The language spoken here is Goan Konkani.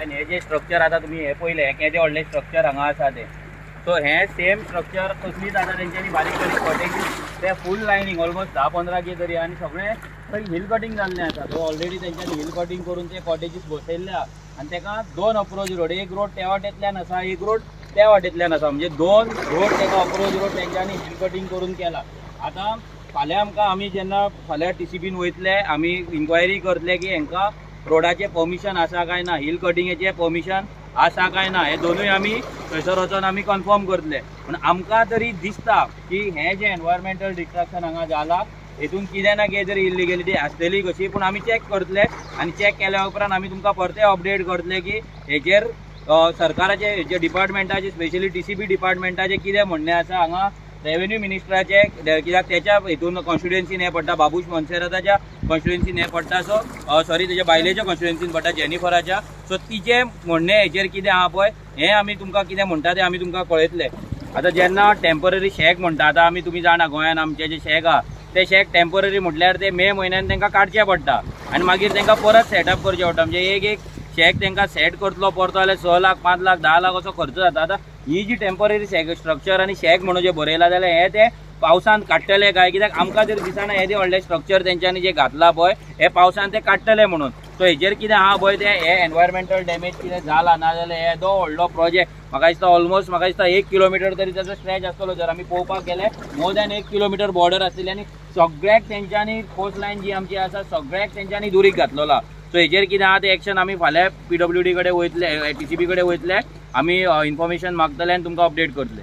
आनी हे जे स्ट्रक्चर आतां तुमी हे पळयलें, हें केदें व्हडलें स्ट्रक्चर हांगा आसा तें. सो हें सेम स्ट्रक्चर कसलीच आतां तेंच्यांनी बारीक बारीक कॉटेजीस, ते फूल लायनींग ऑलमोस्ट 10-15 की तरी, आनी सगळें थंय हिल कटींग जाल्लें आसा. सो ऑलरेडी तेंच्यांनी हिल कटींग करून ते कॉटेजीस बसयल्ले आहा आनी तेका दोन अप्रोच रोड, एक रोड त्या वाटेंतल्यान आसा, एक रोड त्या वाटेंतल्यान आसा, म्हणजे दोन रोड तेका अप्रोच रोड तेंच्यांनी हिल कटींग करून केला. आतां फाल्यां आमकां, आमी जेन्ना फाल्यां टीसीबीन वयतले, आमी इन्क्वायरी करतले की हांकां रोडाचें परमिशन आसा काय ना, हिल कटिंगेचें परमिशन आसा काय ना, हे दोनूय आमी थंयसर वचोन आमी कन्फर्म करतले. पूण आमकां तरी दिसता की हें जें एनवायरमेंटल डिस्ट्रक्शन हांगा जालां, हेतून कितें ना कितें तरी इल्लिगेलिटी आसतली कशी. पूण आमी चॅक करतले आनी चॅक केल्या उपरांत आमी तुमकां परते अपडेट करतले की हेजेर सरकाराचे जे डिपार्टमेंटाचे, स्पेशली टीसीबी डिपार्टमेंटाचे कितें म्हणणें आसा, हांगा रेवेन्यू मिनिस्टराचे, कित्याक तेच्या हितून कॉन्स्टिट्युएन्सीन हें पडटा, बाबूश मोन्सेराताच्या कॉन्स्टिट्युएन्सीन हें पडटा, सो सॉरी, तेच्या बायलेच्या कॉन्स्टिट्युएन्सीन पडटा, जेनिफराच्या. सो तिचें म्हणणें हेचेर कितें आहा पळय, हें आमी तुमकां कितें म्हणटा तें आमी तुमकां कळयतले. आतां जेन्ना टेंपररी शॅक म्हणटा, आतां आमी तुमी जाणा, गोंयान आमचे जे शॅक आहा ते शॅक टेंपररी म्हटल्यार ते मे म्हयन्यान तांकां काडचें पडटा आनी मागीर तांकां परत सेटअप करचें पडटा. म्हणजे एक एक शॅक तांकां सेट करतलो परतो जाल्यार 6 लाख, 5 लाख, 10 लाख असो खर्च जाता. आतां ही जी टेंपररी शॅक स्ट्रक्चर आनी शॅक म्हणून जे बरयलां जाल्यार हे ते पावसान काडटले काय? कित्याक आमकां जर दिसना येदें व्हडलें स्ट्रक्चर तेंच्यांनी जें घातलां पळय, हे पावसान ते काडटले म्हणून. सो हेजेर कितें आहा पळय तें, हे एनवायरमेंटल डॅमेज कितें जाला ना जाल्यार येदो व्हडलो प्रोजेक्ट, म्हाका दिसता ऑलमोस्ट, म्हाका दिसता 1 किलोमिटर तरी ताचो स्ट्रेच आसतलो. जर आमी पळोवपाक गेले, मोर दॅन 1 किलोमिटर बॉर्डर आसतली आनी सगळ्याक तेंच्यांनी कोस्ट लायन जी आमची आसा, सगळ्याक तेंच्यांनी दुरीग घातलेलो. सो हेजेर कितें आहा तें एक्शन आमी फाल्यां पीडब्ल्यूडी कडेन वयतले, टीसीबी कडेन वयतले, आमी इन्फॉर्मेशन मागतले आनी तुमकां अपडेट करतले.